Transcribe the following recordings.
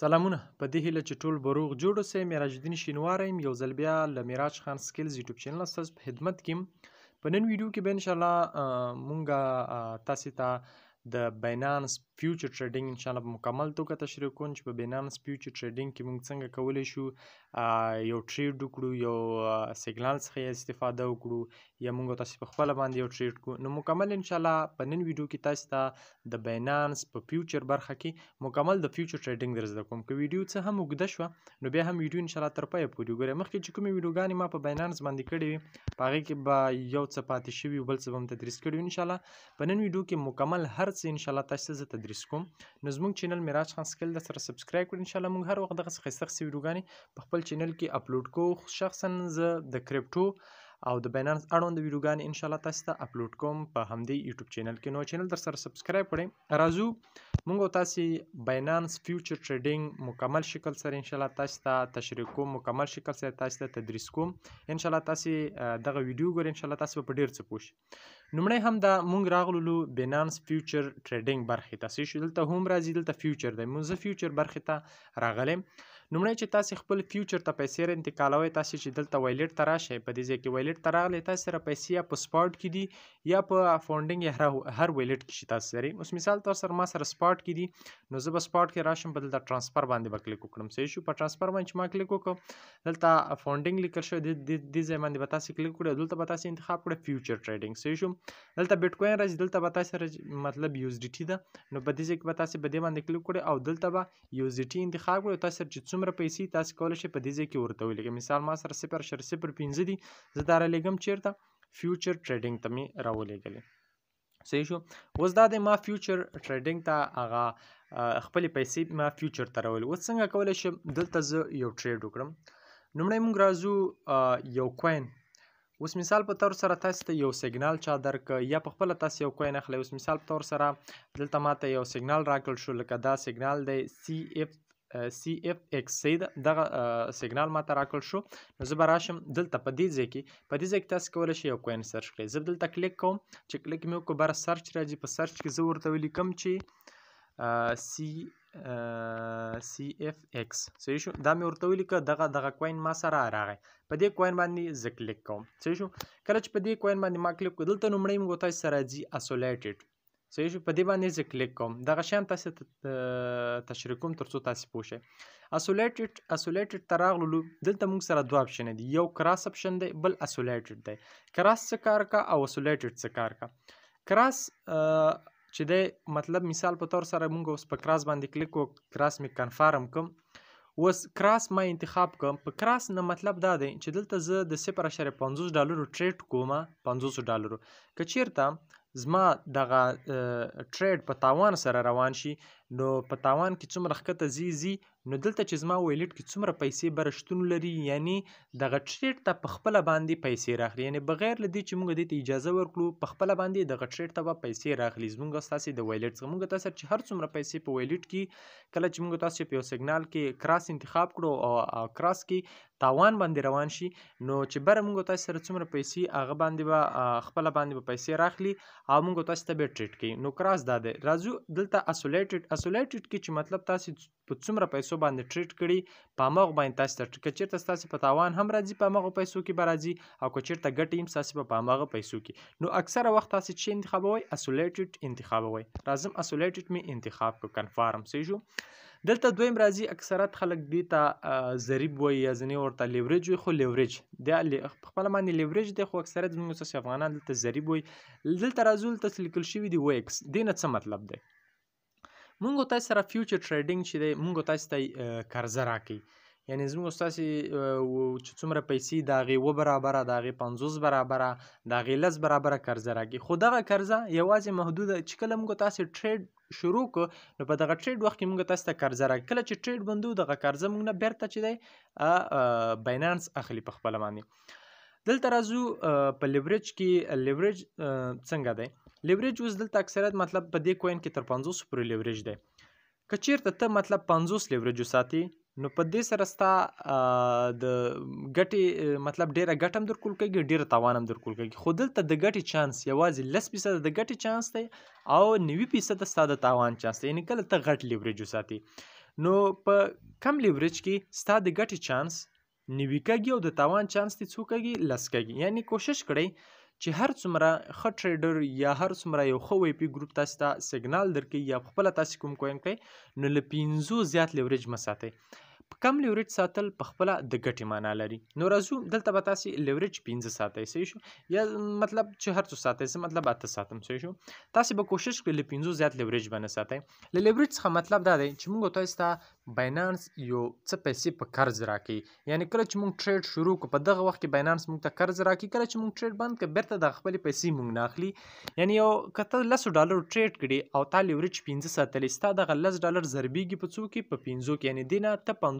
سلامونه، په دې هیله چې ټول به روغ جوړ اوسئ. معراج الدین شینواری یم، یو ځل بیا له معراج خان سکیلز یوټیوب چینل ستاسو په خدمت کې یم. په نن ویډیو کې به انشاءالله مونږ تاسې ته د Binance future trading انشاءالله په مکمل توګه تشریح کوم چې په Binance future trading کې مونږ څنګه کولی شو یو trade وکړو، یو سیګنال څخه یې استفاده وکړو، یا مونږ تاسې په خپله باندې یو trade کړو. نو مکمل انشاءالله په نن ویډیو کې تاسې ته د Binance په future برخه کې مکمل د future trading در زده کوم. که ویډیو څه هم اوږده شوه نو بیا هم ویډیو انشاءالله تر پایه پورې وګورئ. مخکې چې کومې ویډیوګانې ما په Binance باندې کړې وې په هغې کې به یو څه پاتې شوي بل څه به هم تدریس کړي وي. انشاءالله په نن ویډیو کې مکمل هر څه انشاءالله تاسو ته زه تدریس کوم. نو زموږ چینل معراج خان سکیل در سره subscribe کړئ. انشاءالله موږ هر وخت دغسې ښایسته ښایسته ویډیوګانې په خپل چینل کې اپلوډ کوو. شخصا زه د crypto او د Binance اړوند ویډیوګانې انشاءالله تاسو ته اپلوډ کوم په همدې یوټیوب چینل کې. نو چینل در سره subscribe کړئ. راځو موږ او تاسې Binance future trading مکمل شکل سره انشاءالله تاسو ته تشریح کوم، مکمل شکل سره تاسو ته تدریس کوم. انشاءالله تاسې دغه ویډیو ګورئ، انشاءالله تاسو به په ډېر څه پوه شئ. لومړی هم دا مونږ راغللو Binance future trading برخې ته. صحیح شو، دلته هم راځي، دلته future دی. مونږ زه future برخې ته راغلی. لومړی چې تاسې خپل future ته پیسې را انتقالوئ، تاسې چې دلته wallet ته راشئ، په دې ځای کې wallet ته راغلی، تاسې سره پیسې یا په spot کې دي یا په funding یا هر wallet کې چې تاسې لرئ. اوس مثال تاسو سره ما سره spot کې دي، نو زه به spot کې راشم، په دلته transfer باندې به کلیک وکړم. صحیح شو، په transfer باندې چې ما کلیک وکړ، دلته funding لیکل شوی دی، دې ځای باندې به تاسې کلیک وکړئ، دلته به تاسې انتخاب کړئ future trading. صحیح شو، دلته بیټ کوین راځي، دلته به تاسې سره مطلب USDT ده، نو په دې ځای کې به تاسې په دې باندې کلیک وکړئ او دلته به USDT انتخاب کړئ. تاسې سره چې څومره پیسې تاسې کولی شئ په دې ځای کې ورته ولیکئ. مثال ما سره 0.05 دي، زه دا رالیږم چېرته future trading ته مې راولېږلې. صحیح شو، اوس دا دی ما future trading ته هغه خپلې پیسې ما future ته راولې. اوس څنګه کولی شم دلته زه یو trade وکړم؟ لومړی موږ راځو یو coin. اوس مثال په تور سره تاسو ته یو سیګنال چا درک یا په خپله تاسو یو coin اخلئ. اوس مثال په تور سره دلته ما ته یو سیګنال راکړل شو، لکه دا سیګنال دی CFX صحیح ده، دغه سیګنال ما ته راکړل شو. نو زه به راشم دلته په دې ځای کې، په دې ځای کې تاسو کولی شئ یو coin search کړئ. زه دلته کلیک کوم، چې کلیک مې وکړو بره search راځي. په search کې زه ورته ولیکم چې CFX. صحیح شو، دا مې ورته ولیکه، دغه coin ما سره راغی. په دې coin باندې زه کلیک کوم. صحیح شو، کله چې په دې coin باندې ما کلیک وکړ، دلته لومړی موږ تاسو سره راځي isolated. صحیح شو، په دې باندې زه کلیک کوم. دغه شیان تاسو ته تشریح کوم تر څو تاسو پوه شئ. isolated ته راغللو، دلته موږ سره دوه option دي، یو cross option دی، بل isolated دی. cross څه کار کا او isolated څه کار کا؟ cross چې دی مطلب مثال په تور سره موږ اوس په cross باندې کلیک وکړو، cross مې confirm کړم. اوس cross ما انتخاب کړم. په cross نه مطلب دا دی چې دلته زه د 0.50 ډالرو trade کوم، پنځوسو ډالرو. که چیرته زما دغه trade په تاوان سره روان شي، نو په تاوان کې څومره ښکته ځي ځي، نو دلته چې زما wallet کې څومره پیسې بره شتون لري، یعنی دغه trade ته په خپله باندې پیسې راخلي، یعنی بغیر له دې چې موږ دې ته اجازه ورکړو په خپله باندې دغه trade ته به پیسې راخلي زموږ ستاسې د wallet څخه. موږ تاسو چې هر څومره پیسې په wallet کې، کله چې موږ تاسو په یو سیګنال کې cross انتخاب کړو او cross کې تاوان باندې روان شي، نو چې بره موږ تاسو سره څومره پیسې هغه باندې به خپله باندې به پیسې راخلي او موږ تاسو ته به trade کوي. نو cross دا دی. راځو دلته isolated. isolated کې چې مطلب تاسو په څومره پیسو باندې trade کړي په هماغو باندې تاسو ته trade، که چېرته ستاسې په تاوان هم راځي په هماغو پیسو کې به راځي، او که چېرته ګټې هم ستاسې به په هماغه پیسو کې. نو اکثره وخت تاسې چې انتخابوئ isolated انتخابوئ. راځم isolated مې انتخاب کړ، confirm. صحیح شو، دلته دویم راځي. اکثرت خلک دې ته ضریب وایي یا ځینې ورته leverage وایي، خو leverage دا په خپله باندې leverage دی، خو اکثرت زموږ ستاسې افغانان دلته ضریب وایي. دلته راځو، دلته لیکل شوي دي ویکس. دې نه څه مطلب دی؟ موږ او تاسو سره future trading چې دی موږ او تاسو ته قرضه راکوي، یعنی زموږ ستاسې چې څومره پیسې د هغې اووه برابره، د هغې پنځوس برابره، د هغې لس برابره قرضه راکوي. خو دغه قرضه یوازې محدوده چې کله موږ تاسې trade شروع کړو، نو په دغه trade وخت کې موږ تاسو ته قرضه راکوي. کله چې trade بندو دغه قرضه موږ نه بیرته چې دی، Binance اخلي په خپله باندې. دلته راځو په leverage کې. leverage څنګه دی؟ leverage اوس دلته اکثریت مطلب په دې coin کې تر پنځوسو پورې leverage دی. که چیرته ته مطلب پنځوس leverage وساتې، نو په دې سره ستا د ګټې مطلب ډېره ګټه هم درکول کېږي، ډېره تاوان هم درکول کېږي. خو دلته د ګټې چانس یوازې لس فیصده د ګټې چانس دی او نوي فیصده ستا د تاوان چانس دی، یعنی کله ته غټ leverage وساتې. نو په کم لیوریج کې ستا د ګټې چانس 90 کږي او د تاوان چانس دې څو کږي؟ 10 کږي. یعنی کوشش کړئ چې هر څومره ښه trader یا هر څومره یو ښه وی پی ګروپ تاسو ته سیګنال درکوي یا خپله تاسو کوم coin کوئ، نو له 5 زیات لیوریج مه ساتئ. په کم لیوریج ساتل په خپله د ګټې معنا لري. نو راځو دلته به تاسې لیوریج 5 ساتئ، صحیح شو؟ یا مطلب چې هر څو ساتئ، زه مطلب 8 ساتم، صحیح شو؟ تاسې به کوشش کړئ له 5 زیات لیوریج به نه ساتئ. له لیوریج څخه مطلب دا دی چې موږ تاسو ته باینانس یو څه پیسې په قرض راکوي. یعنی کله چې موږ trade شروع کړو په دغه وخت کې باینانس موږ ته قرض راکوي، کله چې موږ trade بند کړو بیرته د خپلې پیسې موږ نه اخلي. یعنی یو که ته $10 trade کړي او تا لیوریج 5 ساتلی، ستا دغه $10 ضربېږي په څو کې؟ په 5 کې. یعنی دې نه ته $50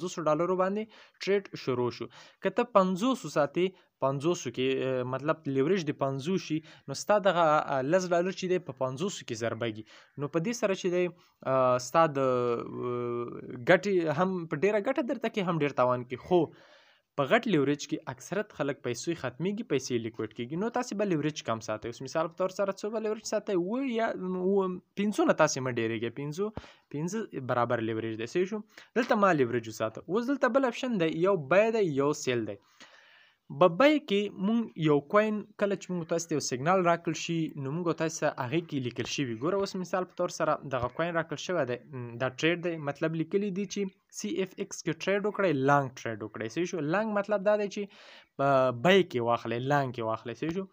باندې trade شروع شو. که ته 50 ساتې، 50 کې مطلب لیوریج د 50 شي، نو ستا دغه $10 چې دی په 50 کې ضربېږي. نو په دې سره چې دی ستا د ګټې هم په ډېره ګټه درته کې هم ډېر تاوان کې. خو په غټ لیوریج کې اکثرت خلک پیسې ختمیږي، پیسې liquid کیږي. نو تاسې به لیوریج کم ساتئ. اوس مثال په تور سره څو به لیوریج ساتئ؟ 7 یا 5 نه تاسې مه ډېرېږئ، 5 برابر لیوریج دی، صحیح شو؟ دلته ما لیوریج وساته. اوس دلته بل option دی، یو buy دی یو sell دی. په buy کې مونږ یو coin کله چې مونږ تاسو ته یو سیګنال راکړل شي، نو مونږ تاسو ته هغې کې لیکل شوي. ګوره اوس مثال په تور سره دغه coin راکړل شوی دی، دا trade دی، مطلب لیکلي دي چې سی اف ایکس کې trade وکړئ، long trade وکړئ، صحیح شو؟ long مطلب دا دی چې په buy کې واخلئ، long کې واخلئ، صحیح شو؟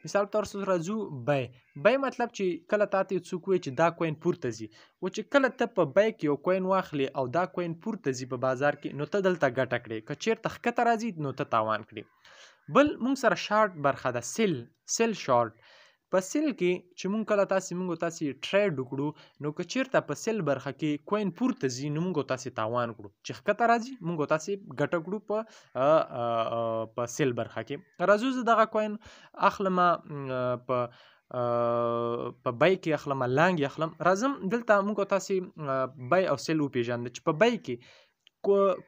مثال په تور سره راځو buy. buy مطلب چې کله تا ته څوک وایي چې دا coin پورته ځي، او چې کله ته په buy کې یو coin واخلې او دا coin پورته ځي په بازار کې، نو ته دلته ګټه کړې. که چېرته ښکته راځي نو ته تاوان کړې. بل مونږ سره شارټ برخه ده، sell، sell short. په sell کې چې مونږ کله تاسې مونږ تاسې trade وکړو، نو که چېرته په sell برخه کې coin پورته ځي، نو مونږ تاسې تاوان کړو. چې ښکته راځي مونږ تاسې ګټه کړو په sell برخه کې. راځو زه دغه coin اخلم، په buy کې اخلم، long یې اخلم. راځم دلته مونږ تاسې buy او sell وپېژنده. چې په buy کې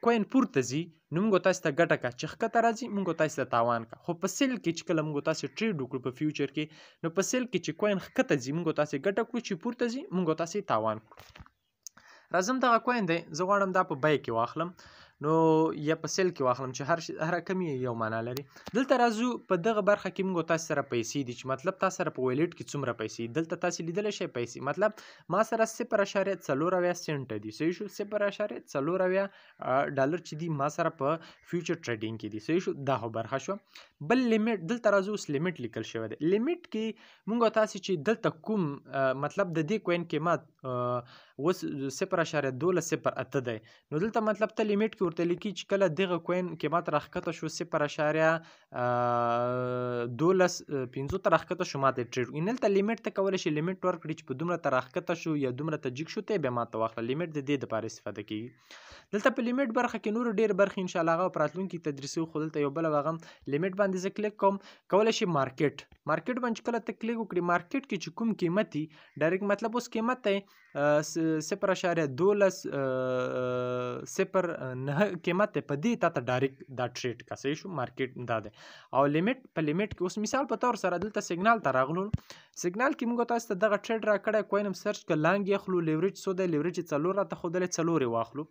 coin پورته ځي، نو موږ تاسو ته ګټه کا، چې ښکته راځي موږ تاسو ته تاوان کا. خو په sell کې چې کله موږ تاسو trade وکړو په future کې، نو په sell کې چې coin ښکته ځي موږ تاسو ګټه کړو، چې پورته ځي موږ تاسو تاوان کړو. راځم دغه coin دی، زه غواړم دا په buy کې واخلم، نو یا په sell کې واخلم، چې هر کم یې یو معنا لري. دلته راځو په دغه برخه کې موږ تاسو سره پیسې دي، چې مطلب تاسو سره په wallet کې څومره پیسې دي. دلته تاسو لیدلی شئ پیسې، مطلب ما سره 0.74 سنټه دي، صحیح شو؟ 0.74 ډالر چې دي ما سره په future trading کې دي، صحیح شو؟ دا خو برخه شوه. بل limit، دلته راځو اوس limit لیکل شوی دی. limit کې موږ تاسو چې دلته کوم، مطلب د دې coin قیمت، اوس 0.1208 دی، نو دلته مطلب ته limit کې ورته لیکي چې کله دغه coin قیمت راښکته شو صفر اشاریه، دولس، پنځو ته راښکته شو، ماته trade وکړي. دلته limit ته کولی شي limit ورکړي چې په دومره ته راښکته شو یا دومره ته جګ شو، ته یې بیا ماته واخله. limit د دې دپاره استفاده کیږي. دلته په limit برخه کې نور ډېر برخې ان شاء الله هغه په راتلونکي تدریسو، خو دلته یو بله به هغه limit باندې زه کلیک کوم. کولی شي market، market باندې چې کله ته کلیک وکړي، market کې چې کوم قیمت وي direct، مطلب اوس قیمت دی، 0.12، صفر نهه قیمت دی، په دې تا ته direct دا trade کا، صحیح شو؟ market دا دی. او limit، په limit کې اوس مثال په تور سره دلته سیګنال ته راغلو، سیګنال کې موږ تاسو ته دغه trade راکړی، coin هم search کړ، long یې اخلو، لیوریج څو دی، لیوریج یې 4 راته ښودلی، 4 یې واخلو.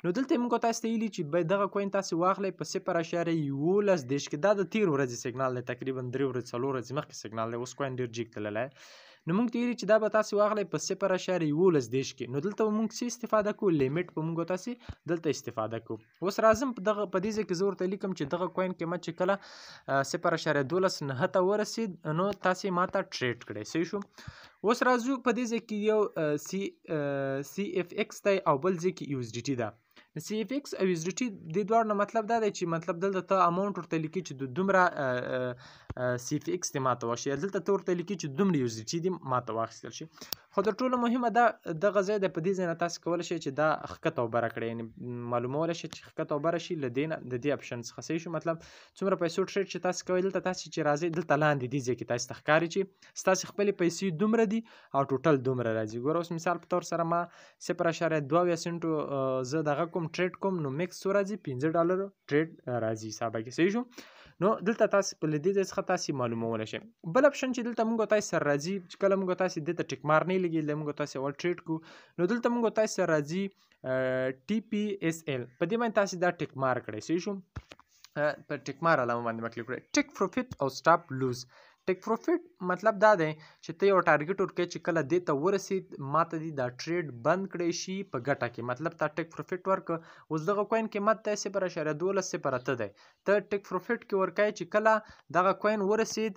نو دلته موږ تاسو ته ویلي چې باید دغه coin تاسو واخلئ په 0.1130 کې. دا د تیر ورځې سیګنال دی، تقریبا درې ورځې څلور ورځې مخکې سیګنال دی، اوس coin ډېر جیګ تللی. نو موږ ته ویلي چې دا به تاسو واخلئ په 0.1130 کې. نو دلته به موږ څه استفاده کوو؟ limit به موږ تاسو دلته استفاده کوو. اوس راځم په دغه، په دې ځای کې زه ورته لیکم چې دغه coin قیمت چې کله، 0.129 ته ورسېد، نو تاسې ماته trade کړئ، صحیح شو؟ اوس راځو په دې ځای کې یو، سی اف ایکس دی او بل ځای کې یو اس ډي ټي ده. نو سی اف ایکس او یو اس ډي ټي دې دواړو نه مطلب دا دی چې مطلب دلته ته amount ورته لیکي چې د دومره، سی اف ایکس دې ماته واخیستل شي، دلته ته ورته لیکي چې دومره یو اس ډي ټي دې ماته واخیستل شي. خو تر ټولو مهمه دا دغه ځای دی، په دې ځای نه تاسو کولی شئ چې دا ښکته او بره کړئ، یعنې معلومولی شئ چې ښکته او بره شي له دې نه، د دې option څخه، صحیح شو؟ مطلب څومره پیسو trade چې تاسو کوئ، دلته تاسو چې راځئ دلته لاندې دې ځای کې تاسو ته ښکاري چې ستاسو خپلې پیسې دومره دي او total دومره راځي. ګوره اوس مثال په تور سره ما 0.72 سنټو، زه دغه کوم trade کوم، نو max څو راځي؟ پنځه ډالر trade راځي حسابه کې، صحیح شو؟ نو دلته تاسو په دې ځای څخه تاسو معلومولی شئ. بل option چې دلته موږ تاسو سره راځي، چې کله موږ تاسو دې ته tick mark نه لګېدلی، موږ تاسو اول trade کو، نو دلته موږ تاسو سره راځي TPSL، په دې باندې تاسو دا tick mark کړئ. صحیح شو، په tick mark علامه باندې کلیک کړئ. take profit او stop loss. take profit مطلب دا دی چې ته یو target ورکړې چې کله دې ته ورسید ماته دې دا trade بند کړی شي په ګټه کې، مطلب تا take profit ورکړ، اوس دغه coin قیمت دی 0.1208 دی، ته take profit کې ورکوې چې کله دغه coin ورسید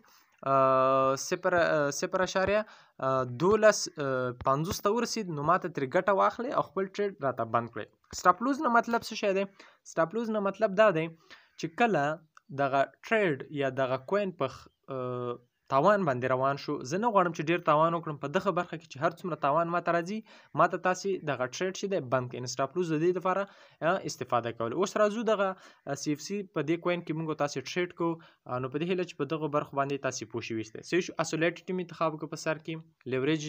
0.1250 ته ورسید نو ماته ترې ګټه واخلې او خپل trade راته بند کړې. stop loss نه مطلب څه شی دی؟ stop loss نه مطلب دا دی چې کله دغه trade یا دغه coin په تاوان باندې روان شو، زه نه غواړم چې ډیر تاوان وکړم په دغه برخه کې، چې هر څومره تاوان ماته راځي ماته تاسې دغه trade چې دی بند کړئ. stop loss د دې لپاره استفاده کول. اوس راځو دغه CFC په دې coin کې موږ تاسې trade کوو، نو په دې هیله چې په دغو برخو باندې تاسې پوه شوي یاست. صحیح شو، isolated مې انتخاب وکړ، په سر کې leverage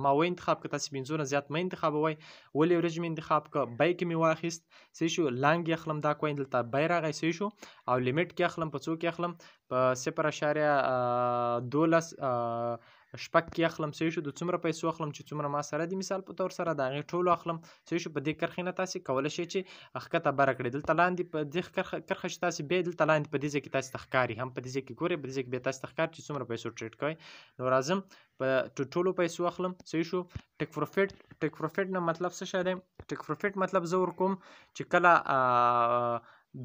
ما و انتخاب کړ، تاسې 5 نه زیات مه انتخابوئ، و leverage مې انتخاب کړ، buy کې مې واخیست. صحیح شو، long یې اخلم دا coin، دلته buy راغی. صحیح شو، او limit کې اخلم، په څو کې اخلم؟ په 0.126 کې اخلم. صحیح شو، د څومره پیسو اخلم چې څومره ما سره دي مثال په تور سره د هغې ټولو اخلم. صحیح شو، په دې کرښې نه تاسې کولی شئ چې ښکته بره کړئ. دلته لاندې په دې کرښه چې تاسې بیا دلته لاندې په دې ځای کې تاسې ته ښکاري، هم په دې ځای کې ګورئ، په دې ځای کې بیا تاسې ته ښکاري چې څومره پیسو trade کوئ. نو راځم په ټولو پیسو اخلم. صحیح شو، take profit. take profit نه مطلب څه شی دی؟ take profit مطلب زه ورکوم چې کله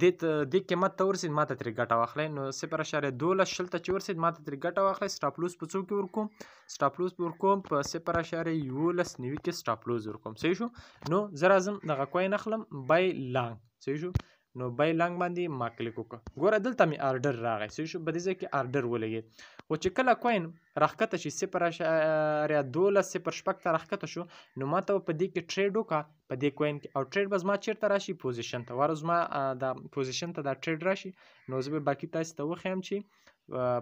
دې قیمت ته ورسېد ماته ترې ګټه واخلئ، نو 0.1220 ته چې ورسېد ماته ترې ګټه واخلئ. stop loss په څو کې ورکوم؟ stop loss ورکوم په 0.1190 کې stop loss ورکوم. صحیح شو، نو زه راځم دغه coin اخلم buy long. صحیح شو، نو buy long باندې ما کلیک وکړ، ګوره دلته مې order راغی. صحیح شو، په دې ځای کې order ولګېد، خو چې کله coin راښکته شي 0.1206 ته راښکته شو، نو ما ته په دې کې trade وکړه په دې coin کې، او trade به زما چېرته راشي؟ position ته. واره زما دا position ته دا trade راشي، نو زه به باقي تاسې ته وښیم چې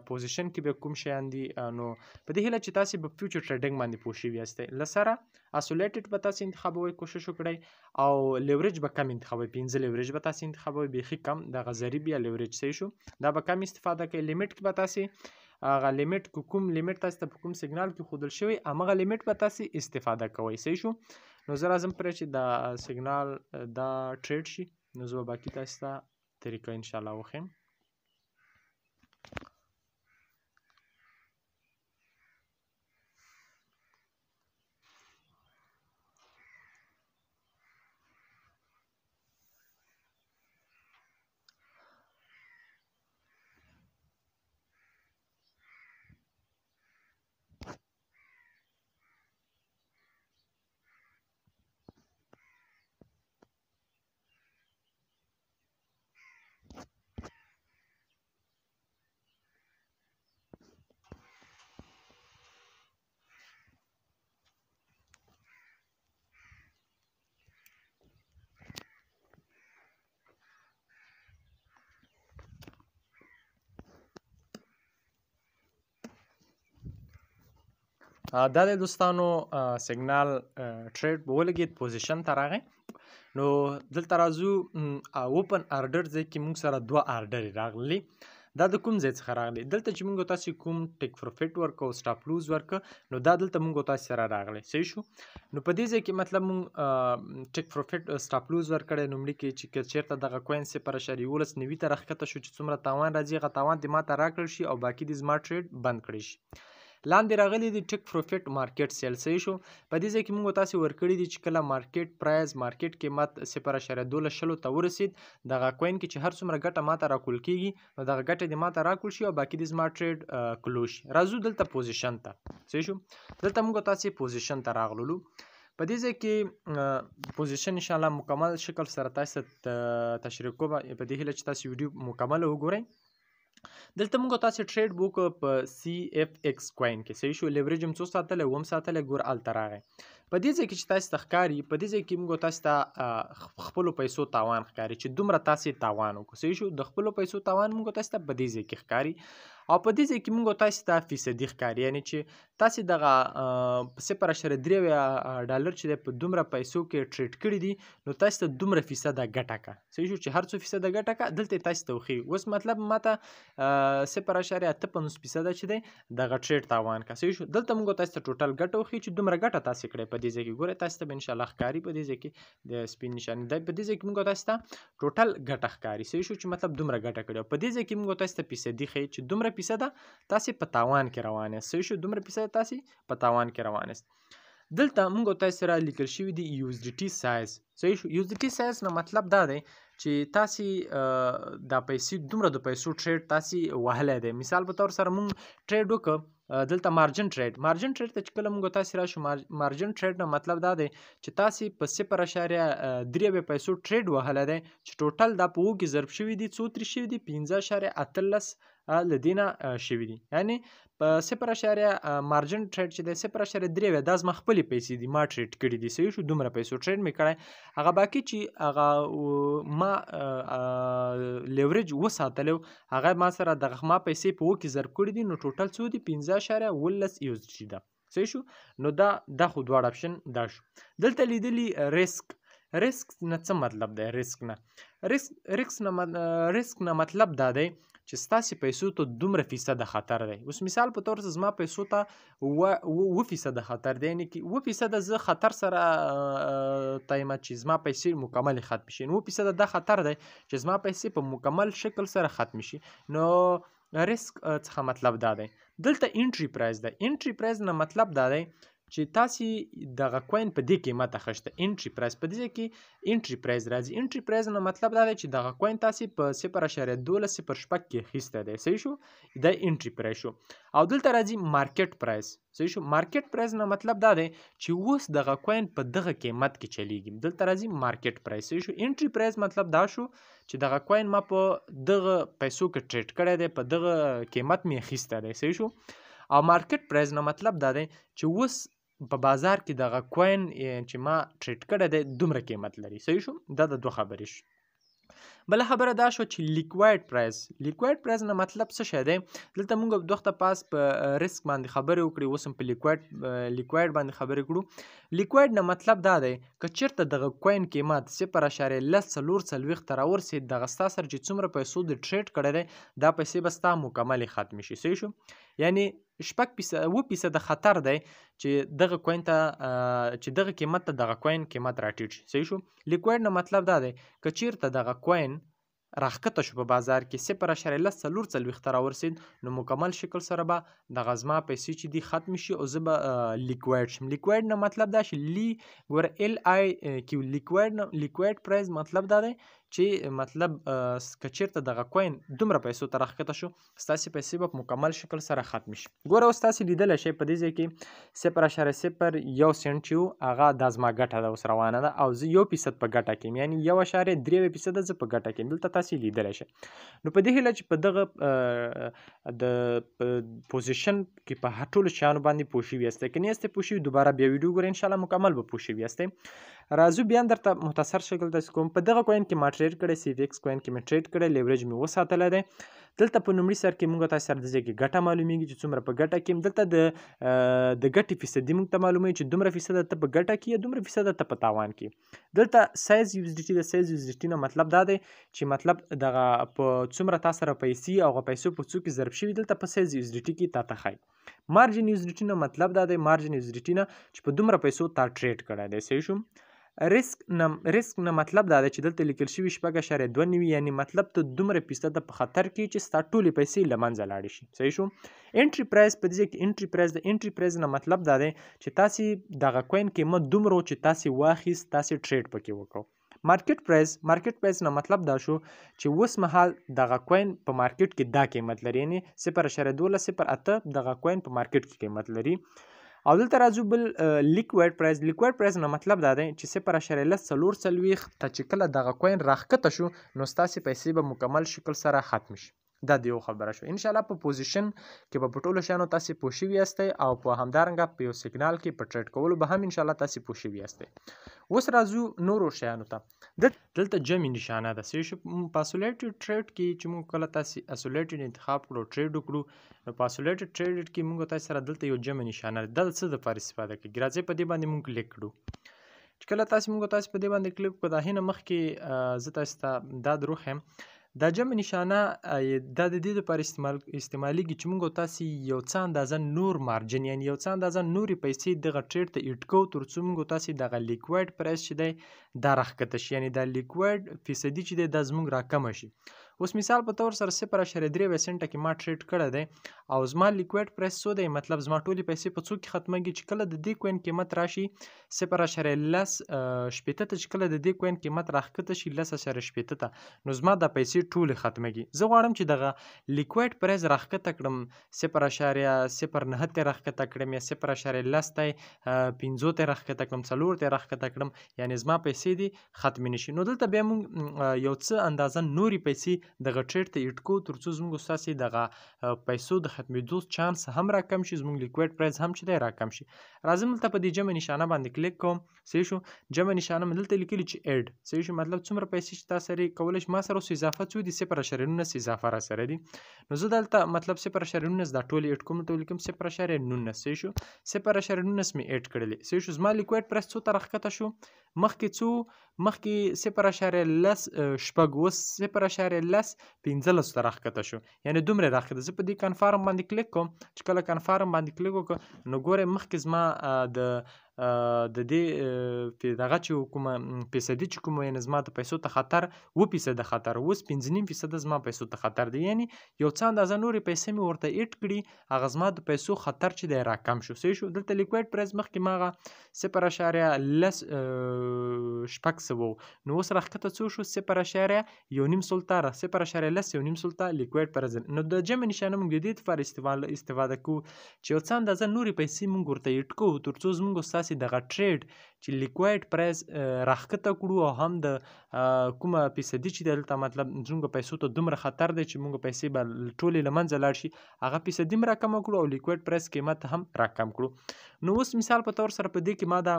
position کې به کوم شیان دي. نو په دې هیله چې تاسې به future trading باندې پوه شوي یاستئ. له سره isolated به تاسې انتخابوئ، کوشش وکړئ، او leverage به کم انتخابوئ، 5 leverage به تاسې انتخابوئ، بیخي کم، دغه ضریب یا leverage. صحیح شو، دا به کم استفاده کوئ. limit کې به تاسې هغه limit کوم limit تاسې ته په کوم سیګنال کې ښودل شوی همغه limit به تاسې استفاده کوئ. صحیح شو، نو زه راځم پرې چې دا سیګنال دا trade شي، نو زه به باقي تاسې ته طریقه انشاءالله وښیم. دا د دوستانو signal trade به ولګېد، position ته راغی. نو دلته راځو open order ځای کې موږ سره دوه order راغلي. دا د کوم ځای څخه راغلی؟ دلته چې موږ تاسو کوم take profit ورکو، stop loss ورکو، نو دا دلته موږ تاسو سره راغلی. صحیح شو، نو په دې ځای کې مطلب موږ take profit stop loss ورکړی. نومړي کې چې که چېرته دغه coin 0.1190 ته راښکته شو چې څومره تاوان راځي هغه تاوان دې ماته راکړل شي او باقي دې زما trade بند کړی شي. لاندې راغلي دي take profit market sell. صحیح شو، په دې ځای کې موږ تاسو ورکړي دي چې کله market price market قیمت 0.1220 ته ورسید، دغه coin کې چې هر څومره ګټه ماته راکول کیږي نو دغه ګټه دې ماته راکول شي او باقي دې زما trade close شي. راځو دلته position ته. صحیح شو، دلته موږ تاسو position ته راغللو. په دې ځای کې position ان شاء الله مکمل شکل سره تاسو ته تشریح کوم، په دې هیله چې تاسو ویډیو مکمله وګورئ. دلته موږ تاسو trade book په CFX coin کې. صحیح شو، leverage هم څو ساتلی، اووم ساتلی، ګور هلته راغی. په دې ځای کې چې تاسو ته ښکاري، په دې ځای کې موږ تاسو ته خپلو پیسو تاوان ښکاري چې دومره تاسې تاوان وکړو. صحیح شو؟ د خپلو پیسو تاوان موږ تاسو ته په دې ځای کې ښکاري. او په دې ځای کې موږ تاسو ته فیصدي ښکاري، یعنی چې تاسې دغه $0.3 چې دی په دومره پیسو کې trade کړي دي، نو تاسو ته دومره فیصده ګټه کا. صحیح شو؟ چې هر څو فیصده ګټه کا دلته تاسو ته وښیي. اوس مطلب ماته 0.58% چې دی دغه trade تاوان کا. صحیح شو؟ دلته موږ تاسو ته total ګټه وښیي چې دومره ګټه تاسې کړې په دې ځای کې. ګورئ تاسو ته به انشاءالله ښکاري په دې ځای کې د سپین نشانې دی، په دې ځای کې موږ تاسو ته total ګټه ښکاري. صحیح شو؟ چې مطلب دومره ګټه کړې. او په دې ځای کې موږ تاسو ته فیصدي ښیي چې دومره فیصده تاسې په تاوان کې روان یاست. صحیح شو؟ دومره فیصده تاسې په تاوان کې روان یاست. دلته موږ تاسو سره لیکل شوي دي USDT size. صحیح شو؟ USDT size نه مطلب دا دی چې تاسې دا پیسې دومره د پیسو trade تاسې وهلی دی. مثال په تور سره موږ trade وکړو دلته margin trade. Margin trade ته چې کله موږ تاسې راشو، margin trade نه مطلب دا دی چې تاسې په 0.3 پیسو trade وهلی دی چې total دا په اوو کې ضرب شوي دي، څو ترې شوي دي؟ 5.18 له دې نه شوي دي. یعنی په 0. Margin trade چې دی 0.3 دا زما خپلې پیسې دي، ما trade کړي دي. صحیح شو؟ دومره پیسو trade مې کړی. هغه باقي چې هغه ما leverage وساتلی هغه ما سره دغه ما پیسې په اوو کې ضرب کړي دي، نو total څو دي؟ 5.18 USDT ده. صحیح شو؟ نو دا خو دواړه option دا شو. دلته لیدلی risk. Risk نه څه مطلب دی؟ ریسک نه ریسک نه مطلب دا دی چې ستاسې پیسو ته دومره فیصده خطر دی. اوس مثال په تور زما پیسو ته 7% خطر دی، یعنې کې 7% زه خطر سره ته یم چې زما پیسې مکملې ختمې شي. نو 7% دا خطر دی چې زما پیسې په مکمل شکل سره ختمې شي. نو ریسک څخه مطلب دا دی. دلته entry price دی. Entry price نه مطلب دا دی چې تاسې دغه coin په دې قیمت اخیسته. Entry price په دې ځای کې entry price راځي. Entry price نه مطلب دا دی چې دغه coin تاسې په 0.1206 کې اخیستی دی. صحیح شو؟ دا entry price شو. او دلته راځي market price. صحیح شو؟ Market price نه مطلب دا دی چې اوس دغه coin په دغه قیمت کې چلیږي. دلته راځي market price. صحیح شو؟ Entry price مطلب دا شو چې دغه coin ما په دغه پیسو کې trade کړی دی، په دغه قیمت مې اخیستی دی. صحیح شو؟ او market price نه مطلب دا دی چې اوس په بازار کې دغه coin چې ما trade کړی دی دومره قیمت لري. صحیح شو؟ دا د دوه خبرې شو. بله خبره دا شوه چې liquid price. Liquid price نه مطلب څه شی دی؟ دلته موږ د وخته پاس په ریسک باندې خبرې وکړې، اوس هم په liquid باندې خبرې کړو. Liquid نه مطلب دا دی که چېرته دغه coin قیمت 0.1044 ته راورسېد، دغه ستا سره چې څومره پیسو د trade کړی دی دا پیسې به ستا مکملې ختمې شي. صحیح شو؟ یعنی 7% خطر دی چې دغه coin ته چې دغه قیمت ته دغه coin قیمت راټیټ شي. صحیح شو؟ Liquid نه مطلب دا دی که چیرته دغه coin راښکته شو په بازار کې 0.1044 ته راورسېد، نو مکمل شکل سره به دغه زما پیسې چې دي ختمې شي او زه به liquid شم. Liquid نه مطلب دا شي لی ګوره L I Q liquid نه liquid price مطلب دا دی چې مطلب که چېرته دغه coin دومره پیسو ته راښکته شو ستاسې پیسې به په مکمل شکل سره ختمې شي. ګوره اوس تاسې لیدلی شئ په دې ځای کې 0.01 سنټ چې و هغه دا زما ګټه ده اوس روانه ده او زه 1% په ګټه کې یم، یعنې 1.3% زه په ګټه کې یم. دلته تاسې لیدلی شئ. نو په دې هیله چې په دغه د position کې په هر ټولو شیانو باندې پوه شوي یاستئ. که نه یاستئ پوه شوي دوباره بیا ویډیو ګورئ، انشاءالله مکمل به پوه شوي یاستئ. راځو بیا درته مختصر شکل تاسې کوم. په دغه coin کې ما trade کړی، CFX coin کې مې trade کړی، leverage مې وساتلی دی. دلته په لومړي سر کې موږ تاسو سره د ځای کې ګټه معلومیږي چې څومره په ګټه کې یم. دلته د ګټې فیصدي موږ ته معلوموي چې دومره فیصده ته په ګټه کې یا دومره فیصده ته په تاوان کې. دلته size USDT د size USDT نه مطلب دا دی چې مطلب دغه په څومره تا سره پیسې او هغه پیسو په څو کې ضرب شوي دلته په size USDT کې تا ته ښایي. Margin USDT نه مطلب دا دی margin USDT نه چې په دومره پیسو تا trade کړی دی. صحیح شو؟ ریسک نه مطلب دا دی چې دلته لیکل شوي 6.92، یعنی مطلب ته دومره فیصده په خطر کې چې ستا ټولې پیسې له منځه لاړې شي. صحیح شو؟ Entry price په دې ځای کې entry price د entry price نه مطلب دا دی چې تاسې دغه coin قیمت دومره و چې تاسې واخیست، تاسې trade پکې وکړو. Market price، market price نه مطلب دا شو چې اوس مهال دغه coin په market کې دا قیمت لري، یعنی 0.1208 دغه coin په market کې قیمت لري. او دلته راځو بل liquid price. Liquid price نه مطلب دا دی چې 0.1044 ته چې کله دغه coin راښکته شو نو ستاسې پیسې به مکمل شکل سره ختم شي. دا د یو خبره شو. ان شاء الله په position کې به په ټولو شیانو تاسې پوه شوي یاستئ او په همدارنګه په یو سیګنال کې په trade کولو به هم ان شاء الله تاسې پوه شوي یاستئ. اوس راځو نورو شیانو ته. دلته جمع نشانه ده، صحیح شو. په isolated trade کې چې موږ کله تاسې isolated انتخاب کړو، trade وکړو، نو په isolated trade کې موږ تاسې سره دلته یو جمع نشانه ده. دا د څه دپاره استفاده کېږي؟ راځئ په دې باندې موږ کلیک کړو. چې کله تاسې موږ تاسې په دې باندې کلیک کړو، دا هینه مخکې زه تاسې ته دا دروښیم، دا جمع نشانه دا د دې لپاره استعمالیږي چې موږ تاسې یو څه اندازه نور margin، یعنی یو څه اندازه نورې پیسې دغه trade ته add کوو تر څو موږ تاسې دغه liquid price چې دی دا راښکته شي، یعنی دا liquid فیصدي چې دی دا زموږ راکمه شي. اوس مثال په تور سره 0.3 سنټه کې ما trade کړی دی او زما liquid price څو دی، مطلب زما ټولې پیسې په څو کې ختمېږي چې کله د دې coin قیمت راشي 0.1060 ته، چې کله د دې coin قیمت راښکته شي 10.60 ته، نو زما دا پیسې ټولې ختمېږي. زه غواړم چې دغه liquid price راښکته کړم، 0.09 ته راښکته کړم یا 0.10 ته 5 ته راښکته کړم، 4 ته راښکته کړم، یعنی زما پیسې دې ختمې نه شي. نو دلته بیا موږ یو څه اندازه نورې پیسې دغه trade ته add کوو تر څو زموږ ستاسې دغه پیسو د ختمېدو چانس هم راکم شي، زموږ liquid price هم چې دی راکم شي. راځم دلته په دې جمع نشانه باندې کلیک کوم، صحیح شو. جمع نشانه مې دلته لیکلي چې add، صحیح شو، مطلب څومره پیسې چې تاسو سره کولی شئ. ما سره اوس اضافه څو دي؟ 0.19 اضافه را سره دي. نو زه دلته مطلب 0.19 دا ټولې add کوم، دلته ولیکم 0.19، صحیح شو. 0.19 مې add کړلې، صحیح شو. زما liquid price څو ته راښکته شو؟ مخکې څو؟ مخکې 0.106، اوس 0.1015 ته راښکته شو، یعنی دومره راښکته. زه په دې confirm باندې کلیک کوم، چې کله confirm باندې کلیک وکړم نو ګورئ مخکې زما د دې دغه چې کومه فیصدي چې کومه، یعنی زما د پیسو ته خطر 7% خطر، اوس 5.5% زما پیسو ته خطر دی، یعنی یو څه اندازه نورې پیسې مې ورته add کړي، هغه زما د پیسو خطر چې دی راکم شو، صحیح شو. دلته liquid price مخکې ما هغه 0.106 و، نو اوس راښکته څو شو؟ 0.5 ته، 0.105 ته liquid price. نو د جمع نشانه موږ د دې لپاره استفاده کوو چې یو څه اندازه نورې پیسې موږ ورته add کوو تر څو زموږ ستاسې دغه trade چې liquid price راښکته کړو او هم د کومه فیصدي چې دلته مطلب زموږ پیسو ته دومره خطر دی چې موږ پیسې به ټولې له منځه لاړ شي، هغه فیصدي هم راکمه کړو او liquid price قیمت هم راکم کړو. نو اوس مثال په تور سره په دې کې ما دا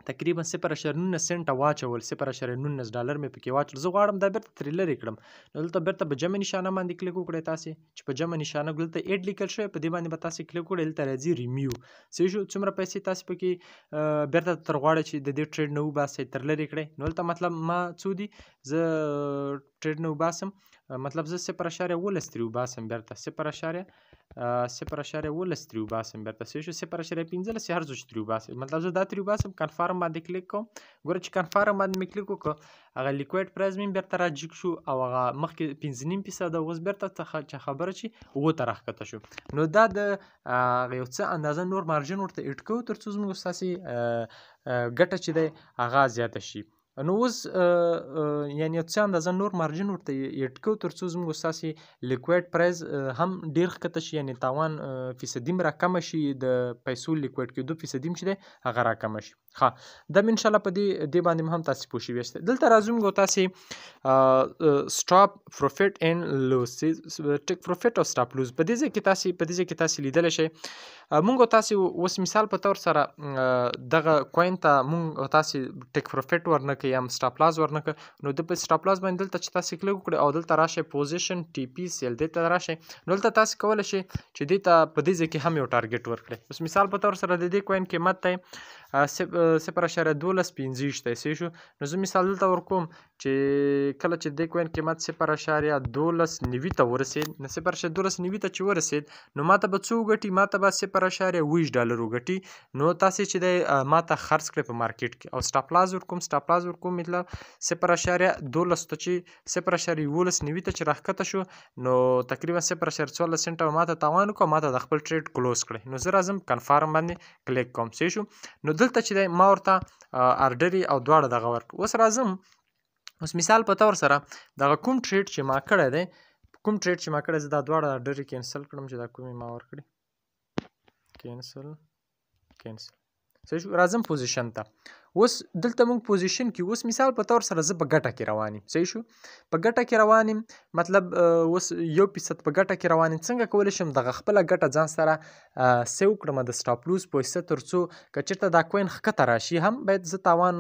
تقریبا 0.19 سنټه واچول، 0.19 ډالر مې پکې واچول. زه غواړم دا بیرته ترې لرې کړم، نو دلته بیرته په جمع نشانه باندې کلیک وکړئ. تاسې چې په جمع نشانه دلته add لیکل شوی، په دې باندې به تاسې کلیک وکړئ، دلته راځي ریمیو، صحیح شو. څومره پیسې تاسې پکې بیرته تر غواړئ چې د دې trade نه وباسئ، تر لرې کړئ. نو دلته مطلب ما څو دي، زه trade نه وباسم، مطلب زه 0.11 ترې وباسم، بیرته 0.11 ترې وباسم، بیرته صحیح شو. 0.15 هر څه چې ترې وباسم، مطلب زه دا ترې وباسم. confirm باندې کلیک کوم، ګوره چې confirm باندې مې کلیک وکړ، هغه liquid price مې بیرته راجیګ شو او هغه مخکې 5.5% اوس بیرته چې خبره چې 7 ته راښکته شو. نو دا د هغه یو څه اندازه نور margin ورته add کوو تر څو زموږ ستاسې ګټه چې دی هغه زیاته شي. نو اوس یعنی یو څه اندازه نور margin ورته add کوو تر څو زموږ ستاسې liquid price هم ډېر ښکته شي، یعنی تاوان فیصدي هم راکمه شي، د پیسو liquid کېدو فیصدي هم چې دی هغه راکمه شي. ښه، دا مې انشاءالله په دې باندې هم تاسې پوه شوي یاست. دلته راځو موږ تاسې stop profit and loss، take profit او stop loss. په دې ځای کې تاسې په دې ځای کې تاسې لیدلی شئ، موږ تاسې اوس مثال په تور سره دغه coin ته موږ تاسې take profit ورنه کړئ یا هم stop loss ورنه کړئ. نو د په stop loss باندې دلته چې تاسې کلیک وکړئ او دلته راشئ position TP sell دې ته راشئ، نو دلته تاسې کولی شئ چې دې ته په دې ځای کې هم یو target ورکړئ. اوس مثال په تور سره د دې coin قیمت دی 0.1225 دی، صحیح شو. نو زه مثال دلته ورکوم چې کله چې دې coin قیمت 0.1290 ته ورسېد، نو 0.1290 ته چې ورسېد نو ماته به څو وګټي؟ ماته به 0.20 ډالر وګټي. نو تاسې چې دی ماته خرڅ کړئ په مارکیټ کې او stop loss ورکوم، stop loss ورکوم مطلب 0.12 ته چې 0.1190 ته چې راښکته شو نو تقریبا 0.14 سنټه به ماته تاوان وکړو، ماته د خپل trade close کړئ. نو زه راځم confirm باندې کلیک کوم، صحیح شو. نو دلته چې دی ما ورته order او دواړه دغه ورکړ. اوس راځم اوس مثال په تور سره دغه کوم trade چې ما کړی دی، کوم trade چې ما کړی، زه دا دواړه order cancel کړم چې دا کومې ما ورکړي، cancel cancel، صحیح شو. راځم position ته. اوس دلته موږ position کې، اوس مثال په تور سره زه په ګټه کې روان یم، صحیح شو، په ګټه کې روان یم، مطلب اوس 1% په ګټه کې روان یم. څنګه کولی شم دغه خپله ګټه ځان سره save کړم د stop loss په واسطه، تر څو که چېرته دا coin ښکته راشي هم باید زه تاوان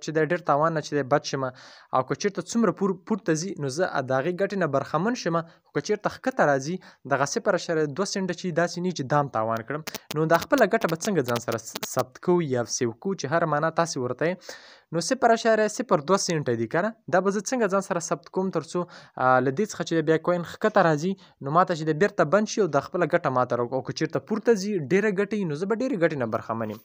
چې دی ډېر تاوان نه چې دی بچ شم، او که چېرته څومره پورته ځي نو زه د هغې ګټې نه برخمن شم. خو که چېرته ښکته راځي دغه 0.2 سنټه چې داسې نه چې دام تاوان کړم، نو دا خپله ګټه به څنګه ځان سره ثبت کوو یا save کوو چې هر معنا تاسې ورته یې. نو 0.02 سنټه دي که نه، دا به زه څنګه ځان سره ثبت کوم تر څو له دې څخه چې بیا coin ښکته راځي نو ماته چې دی بیرته بند شي او دا خپله ګټه ماته راوکړي، او که چېرته پورته ځي ډېره ګټه وي نو زه به ډېرې ګټې نه برخمن یم.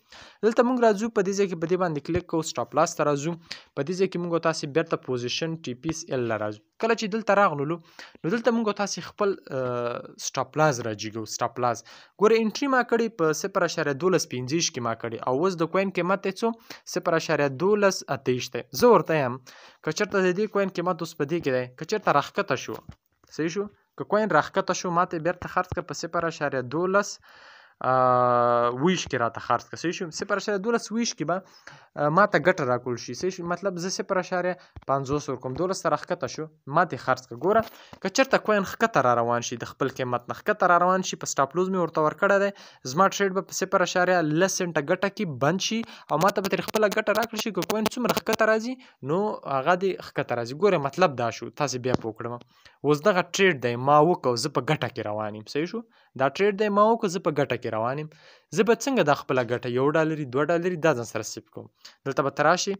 دلته موږ راځو په دې ځای کې په دې باندې کلیک کوو، stop loss ته راځو. په دې ځای کې موږ تاسې بیرته position TP SL له راځو. کله چې دلته راغللو نو دلته موږ تاسې خپل stop loss راجیګو. stop loss ګوره entry ما کړې په 0.1225 کې ما کړې، او اوس د coin قیمت دی څو 0.1228 دی. زه ورته یم که چېرته د دې coin قیمت اوس په دې کې دی، که چېرته راښکته شو، صحیح شو، که coin راښکته شو ماته یې بیرته خرڅ کړه په 0.1220 کې راته خرڅ کړه، صحیح شو. 0.1220 کې به ماته ګټه راکول شي، صحیح شو. مطلب زه 0.50 ورکوم، 12 ته راښکته شو ماته یې خرڅ کړه. ګوره که چېرته coin ښکته را روان شي، د خپل قیمت نه ښکته را روان شي، په stop loss مې ورته ورکړی دی، زما trade به په 0.10 سنټه ګټه کې بند شي او ماته به ترې خپله ګټه راکړل شي. که coin څومره ښکته راځي نو هغه دې ښکته راځي. ګوره مطلب دا شو، تاسې بیا پوه کړم. اوس دغه trade دی ما وکړ، زه په ګټه کې روان یم، صحیح شو. دا trade دی ما وکړ، زه په ګټه کې روان یم. زه به څنګه دا خپله ګټه 1 ډالري 2 ډالري دا ځان سره save کوم؟ دلته به ته راشي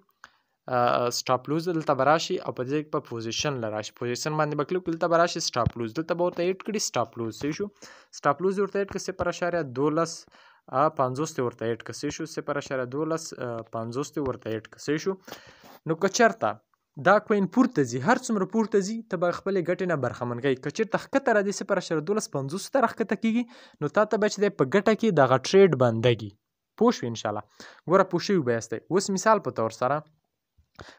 stop loss دلته به راشي او په دې کې به position له راشي، position باندې به کلیک، دلته به راشي stop loss، دلته به ورته add کړي stop loss، صحیح شو. stop loss ورته add کړه 0.1250 ته ورته add کړه، صحیح شو. 0.1250 ته ورته add کړه، صحیح شو. نو که چېرته دا coin پورته ځي، هر څومره پورته ځي ته به خپلې ګټې نه برخمن کوي. که چېرته ښکته راځي 0.1250 ته راښکته کېږي نو تا ته به چې دی په ګټه کې دغه trade بندګي. پوه شوې انشاءالله؟ ګوره پوه شوي به یاستئ. اوس مثال په تور سره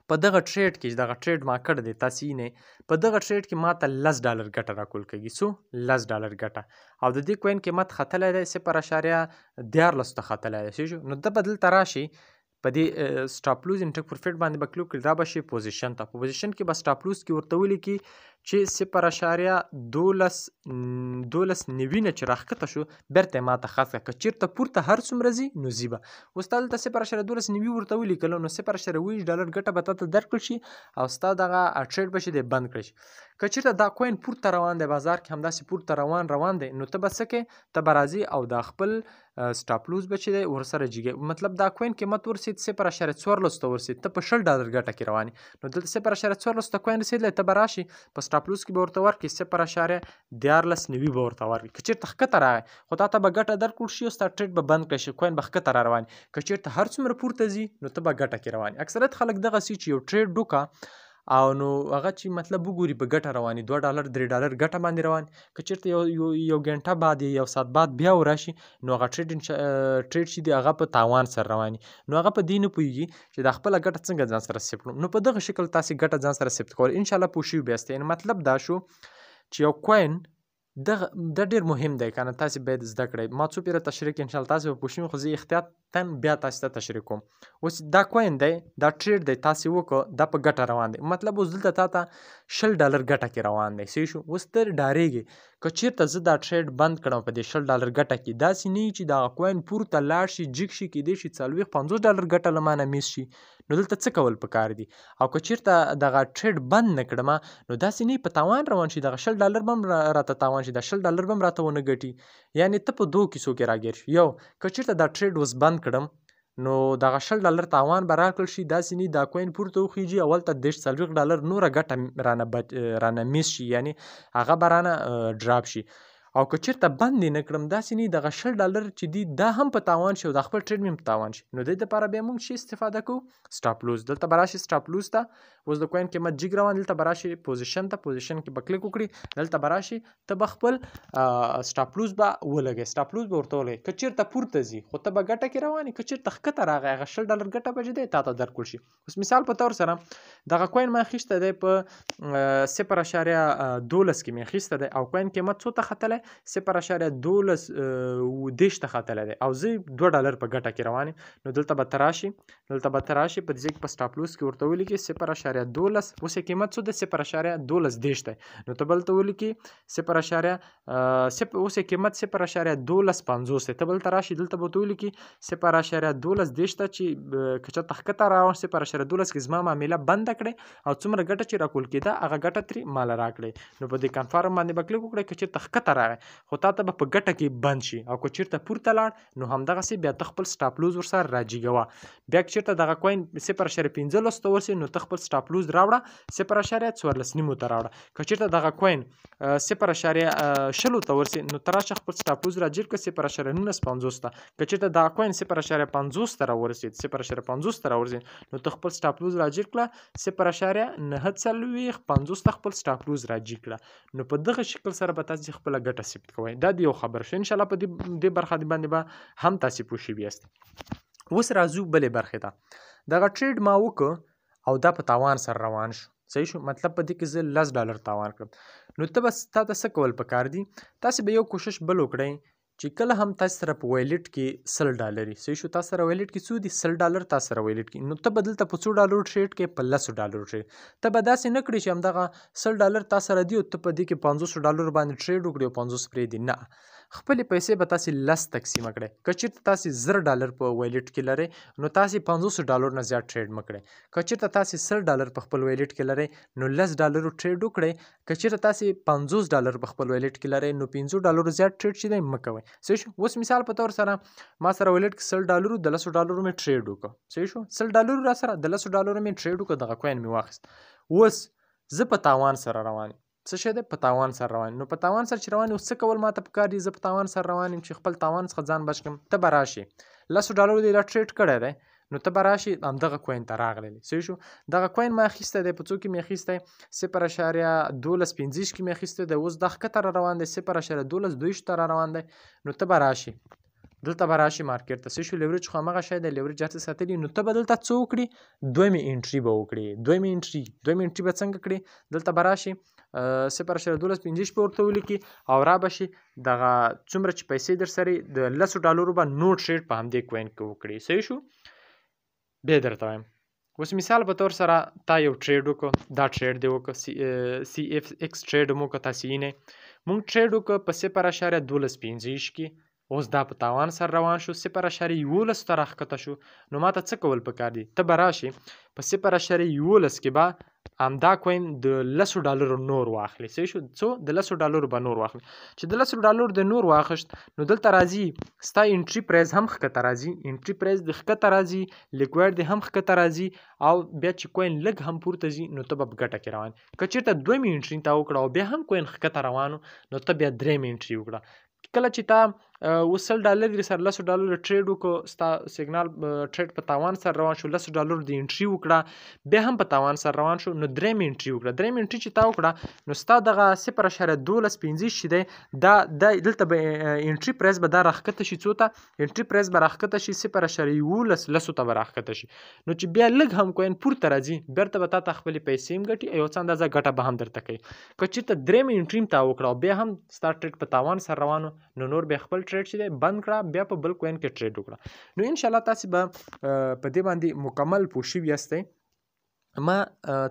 په دغه trade کې چې دغه trade ما کړی دی تاسې یې نه، په دغه trade کې ما ته 10 ډالر ګټه راکول کېږي. څو؟ 10 ډالر ګټه، او د دې coin قیمت ختلی دی 0.14 ته ختلی دی، صحیح شو. نو ده به دلته راشي په دې stop loss and take profit باندې به کلیک کړي، را به شي position ته. په position کې به stop loss کې ورته ولیکي چې 0.1290 نه چې راښکته شو بیرته یې ماته خرڅ کړه. که چېرته پورته هر څومره ځي نو ځي به. اوس تا دلته 0.1290 ورته ولیکلو نو 0.20 ډالر ګټه به تا ته درکړل شي او ستا دغه trade به چې دی بند کړی شي. که چېرته دا coin پورته روان دی بازار کې همداسې پورته روان روان دی نو ته به څه کوې؟ ته به راځې او دا خپل stop loss به چې دی ورسره جګې. مطلب دا coin قیمت ورسېد 0.14 ته ورسېد، ته په 20 ډالر ګټه کې روان یې، نو دلته 0.14 ته coin رسېدلی، ته به راشي په stop loss کې به ورته ورکړې 0.1490 به ورته ورکړې. که چېرته ښکته راغی خو تا ته به ګټه درکړل شي او ستا trade به بند کړی شي، coin به ښکته را روان. که چېرته هر څومره پورته ځي نو ته به ګټه کې روان یې. اکثریت خلک دغسې چې یو trade وکړه او نو هغه چې مطلب وګوري په ګټه روان دي، 2 ډالر 3 ډالر ګټه باندې روان. که چېرته یو ګنټه بعد یا یو ساعت بعد بیا وراشي نو هغه trade چې دی هغه په تاوان سره روان دي. نو هغه په دې نه پوهېږي چې دا خپله ګټه څنګه ځان سره ثبت کړو. نو په دغه شکل تاسې ګټه ځان سره ثبت کول انشاءالله پوه شوي به یاستئ. یعنې مطلب دا شو چې یو coin دغه دا ډېر مهم دی که نه، تاسې باید زده کړئ. ما څو پېره تشریح کړې، انشاءالله تاسې به پوه شوي، خو زه احتیاطاً بیا تاسې ته تشریح کوم. اوس دا coin دی، دا trade دی، تاسې وکړه، دا په ګټه روان دی. مطلب اوس دلته تا ته 20 ډالر ګټه کې روان دی، صحیح شو. اوس ته ډارېږې که چېرته زه دا trade بند کړم په دې 20 ډالر ګټه کې، داسې نه وي چې دغه coin پورته لاړ شي جګ شي، کېدای شي 40 50 ډالر ګټه له ما نه miss شي. نو دلته څه کول پکار دي؟ او که چېرته دغه trade بند نه کړم نو داسې نه په تاوان روان شي، دغه 20 ډالر به هم راته تاوان شي، دا 20 ډالر به هم راته ونه ګټي. یعنې ته په دوو کیسو کې راګیر شي. یو که چېرته دا trade اوس بند کړم نو دغه 20 ډالر تاوان به راکړل شي، داسې نه دا coin پورته وخیژي او هلته 30 40 ډالر نوره ګټه رانه miss شي، یعنې هغه به رانه drop شي. او که چېرته بند یې نه کړم داسې نه دغه 20 ډالر چې دي دا هم په تاوان شي او دا خپل trade مې هم په تاوان شي. نو دې دپاره بیا موږ چې استفاده کوو stop loss. دلته به راشي stop loss ته، اوس د coin قیمت جګ روان، دلته به راشي position ته، position کې به کلیک وکړي، دلته به راشي ته به خپل stop loss به ولګوې، stop loss به ورته ولګوې. که چېرته پورته ځي خو ته به ګټه کې روان یې، که چېرته ښکته راغی هغه 20 ډالر ګټه به چې دی تا ته درکړل شي. اوس مثال په تور سره دغه coin ما اخیستی دی په 0.12 کې مې اخیستی دی او coin قیمت څو ته ختلی؟ 0.12 30 ته ختلی دی او زه $2 په ګټه کې روان یم. نو دلته به ته راشي، دلته به ته راشي په دې ځای کې په stop loss کې ورته ولیکې 0.12. اوس یې قیمت څو دی؟ 0.12 دی. نو ته به دلته ولیکې اوس یې قیمت 0.1250 دی. ته به دلته راشي، دلته به ورته ولیکې 0.12 ته چې که چېرته ښکته روان 0.12 کې زما معامله بنده کړې او څومره ګټه چې راکول کېده هغه ګټه ترې ماله راکړې. نو په دې confirm باندې به کلیک وکړې. که چېرته ښکته راغی خو تا ته به په ګټه کې بند شي، او که چېرته پورته لاړ نو همدغسې بیا ته خپل stop loss ورسره راجیګوه. بیا که چېرته دغه coin 0.15 ته ورسي نو ته خپل stop loss راوړه 0.14.5 ته راوړه. که چېرته دغه coin 0.20 ته ورسي نو ته راشه خپل stop loss راجیګ کړه 0.1950 ته. که چېرته دغه coin 0.50 ته راورسېد، 0.50 ته راورسېد نو ته خپل stop loss راجیګ کړه 0.4950 ته خپل stop loss راجیګ کړه. نو په دغه شکل سره به تاسې خپله ګټه ثبت کوئ. دا د یو خبر شو. انشاءالله په دې برخه باندې به هم تاسې پوه شوي یاست. اوس راځو بلې برخې ته. دغه trade ما وکړ او دا په تاوان سره روان شو. صحیح شو، مطلب په دې کې زه $10 تاوان کړم. نو ته به تا ته څه کول پکار دي؟ تاسې به یو کوشش بل وکړئ چې کله هم تاسو سره په wallet کې $100، صحیح شو، تاسو سره wallet کې څو دي؟ $100 تاسو سره wallet کې. نو ته به دلته په څو ډالرو trade کې؟ په $10 trade. ته به داسې نه کړې چې همدغه $100 تاسو سره دي او ته په دې کې $50 باندې trade وکړې او 50 پرېږدې. نه، خپلې پیسې به تاسې 10 تقسیمه کړئ. که چېرته تاسې $1000 په wallet کې لرئ نو تاسې $50 نه زیات trade مه کړئ. که چېرته تاسې $100 په خپل wallet کې لرئ نو $10 trade وکړئ. که چېرته تاسې $50 په خپل wallet کې لرئ نو $5 زیات trade چې دی مه کوئ. صحیح شو. اوس مثال په تور سره ما سره wallet کې $100 د $10 مې trade وکړ. صحیح شو، $100 را سره د $10 مې trade وکړ، دغه coin مې واخیست. اوس زه په تاوان سره روان یم. څه شی دی؟ په تاوان سره روان یم. نو په تاوان سره چې روان یم اوس څه کول ماته پکار دي؟ زه په تاوان سره روان یم چې خپل تاوان څخه ځان بچ کړم. ته به راشې $10 دې دا trade کړی دی نو ته به راشې همدغه coin ته راغلې. صحیح شو، دغه coin ما اخیستی دی. په څو کې مې اخیستی؟ 0.1225 کې مې اخیستی دی. اوس دا ښکته را روان دی، 0.1222 ته را روان دی. نو ته به راشې دلته به راشي market ته. څه شو، leverage خو هماغه شی دی، leverage هر څه ساتلی. نو ته به دلته څه وکړي؟ دویمې entry به وکړي. دویمې entry به څنګه کړي؟ دلته به راشي 0.1225 به ورته ولیکي او را به شي دغه څومره چې پیسې در سره د $10 به نور trade په همدې coin کې وکړي. صحیح شو، بیا درته وایم. اوس مثال په تور سره تا یو trade وکړ، دا trade دی وکړ، CFX trade مو وکړ، تاسې یې نه مونږ trade وکړ په 0.1225 کې. اوس دا په تاوان سره روان شو، 0.11 ته راښکته شو. نو ماته څه کول پکار دي؟ ته به راشې په 0.11 کې به همدا coin د $10 نور واخلې. صحیح شو، څو د $10 به نور واخلې. چې د $10 د نور واخیست نو دلته راځي ستا entry price هم ښکته راځي، entry price د ښکته راځي، liquid د هم ښکته راځي، او بیا چې coin لږ هم پورته ځي نو ته به په ګټه کې روان. که چېرته دویمې entry تا وکړه او بیا هم coin ښکته روانو نو ته بیا درېیمې entry وکړه. کله چې تا اوس $100 در سره $10 trade وکړو، ستا signal trade په تاوان سره روان شو، $10 د entry وکړه، بیا هم په تاوان سره روان شو، نو درېیمې entry وکړه. درېیمې entry چې تا وکړه نو ستا دغه 0.1225 چې دی دا دلته به entry price به دا راښکته شي. څو ته entry price به راښکته شي؟ 0.11 ته به راښکته شي. نو چې بیا لږ هم coin پورته راځي بېرته به تا ته خپلې پیسې هم ګټي او یو څه اندازه ګټه به هم درته کوي. که چېرته درېیمې entry هم تا وکړه او بیا هم ستا trade په تاوان سره روانو نو نور بیا خپل trade چې دی بند کړه، بیا په بل coin کې trade وکړه. نو انشاءالله تاسې به په دې باندې مکمل پوه شوي یاستئ ما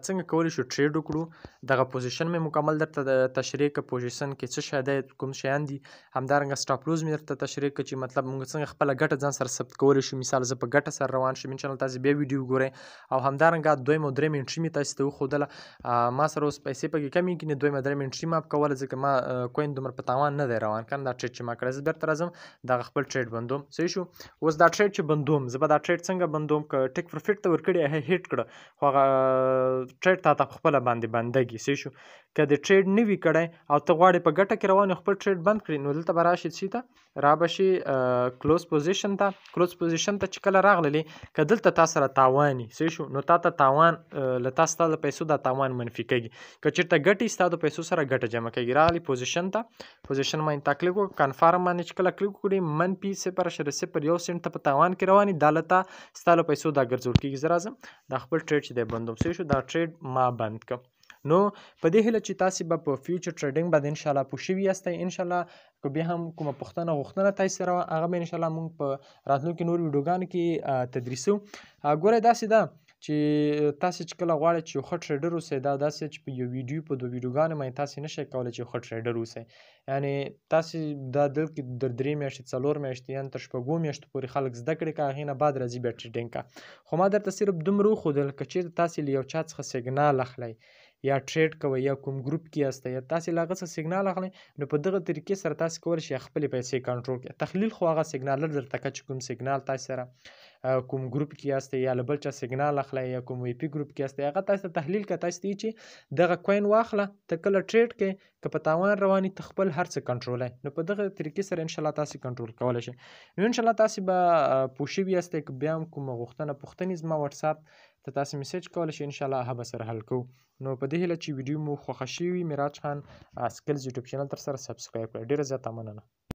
څنګه کولی شو trade وکړو. دغه position مې مکمل درته تشریح کړ، position کې څه شی دی، کوم شیان دي، همدارنګه stop loss مې درته تشریح کړ چې مطلب موږ څنګه خپله ګټه ځان سره ثبت کولی شو. مثال زه په ګټه سره روان شم، انشاءالله تاسې بیا ویډیو وګورئ. او همدارنګه دویمه او درېیمه entry مې تاسې ته وښودله. ما سره اوس پیسې پکې کمې کړي، دویمه درېیمه entry ما کوله ځکه ما coin دومره په تاوان نه دی روان که نه، دا trade چې ما کړی. زه بېرته راځم دغه خپل trade بندوم. صحیح شو، اوس دا trade چې بندوم، زه به دا trade څنګه بندوم؟ که take profit ته ورکړي هغه hit کړه، خو هغه trade تا ته خپله باندې بندګي. صحیح شو، که د trade نه وي کړی او ته غواړې په ګټه کې روان یې خپل trade بند کړې، نو دلته به راشې څه ته را به شي close position ته. close position ته چې کله راغللې، که دلته تا سره تاوان وي، صحیح شو، نو تا ته تاوان له تا ستا د پیسو دا تاوان منفي کېږي. که چېرته ګټې ستا د پیسو سره ګټه جمع کېږي. راغلي position ته، position باندې تا کلیک وکړ، confirm باندې چې کله کلیک وکړې منفي 0.01 سنټ ته په تاوان کې روان یې، دا له تا ستا له پیسو دا ګرځول کېږي. زه راځم دا خپل trade چې دی بندوم. صحیح شو، دا trade ما بند کړ. نو په دې هیله چې تاسو به په فیوچر ټریډینګ باندې ان شاء الله پوه شوي یاستئ. ان شاء الله که بیا هم کومه پوښتنه غوښتنه تاسو سره وه، هغه به ان شاء الله موږ په راتلونکي نور ویډیوګانو کې تدریسو. ګورئ داسې ده چې تاسو چې کله غواړئ چې یو ښه ټریډر اوسئ، دا داسې چې په یو ویډیو په دوه ویډیوګانو باندې تاسو نشئ کولی چې یو ښه ټریډر اوسئ. یعنې تاسو دا دل کې در 3 میاشتې 4 میاشتې یعنې تر 6 میاشتو پورې خلک زده کړې که هغې نه بعد راځي بیا ټریډینګ کا. خو ما درته صرف دومره وښودل که چېرته تاسې له یو چا څخه سیګنال اخلئ یا ټریډ کوئ یا کوم ګروپ کې یاستئ یا تاسې له هغه څخه سیګنال اخلئ، نو په دغه طریقې سره تاسې کولی شئ خپلې پیسې کنټرول کړئ. تحلیل خو هغه سیګنالر درته که چې کوم سیګنال تاسې سره کوم ګروپ کې یاستئ یا له بل چا سیګنال اخلئ یا کوم وی پي ګروپ کې یاستئ، هغه تاسې ته تحلیل که تاسې ته چې دغه کوین واخله، ته کله ټریډ کوې که په تاوان روان یې ته خپل هر څه کنټرولوې. نو په دغه طریقې سره انشاءالله تاسې کنټرول کولی شئ. نو انشاءالله تاسې به پوه شوي یاستئ. که بیا هم کومه غوښتنه پوښتنې زما واتساپ ته تاسې میسج کولی شئ، انشاءالله هغه به سره حل کوو. نو په دې هیله چې ویډیو مو خوښه شوي وي، میراج خان سکلز یوټیوب چینل تر سره سبسکرایب کړئ. ډېره زیاته مننه.